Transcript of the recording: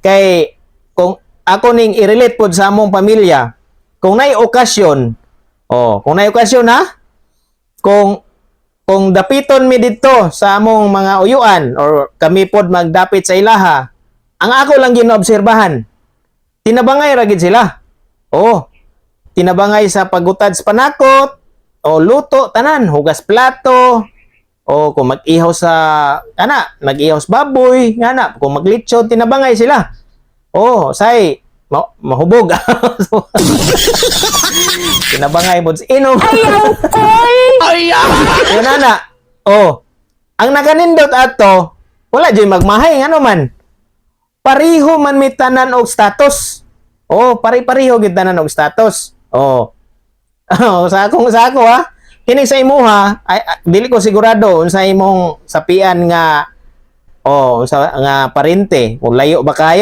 Kay kung ako ning i-relate pod sa among pamilya, kung naay okasyon, oh, kung naay okasyon ha, kung dapiton mi didto sa among mga uyuan or kami pod magdapit sa ilaha, ang ako lang ginoobserbahan, tinabangay ra gid sila. Oh, tinabangay sa pagutad sa panakot, o luto tanan, hugas plato, o kung mag-ihaw sa ana, mag-ihaw sa baboy, nga na, kung maglitsyon, tinabangay sila. Oh, say mahubog. Tinabangay mo sa inom. Ayaw koy! Yun ana. Oh. Ang nakanindot ato, wala jud magmahay, ngano man. Pariho man mi tanan og status. Oh, pari-pariho gid tanan og status. Oh. Oh, sa ako ha. Kini sa imuha, ay, ay, dili ko sigurado unsa imong sapian nga, oh, unsa nga parente, kung layo ba kayo.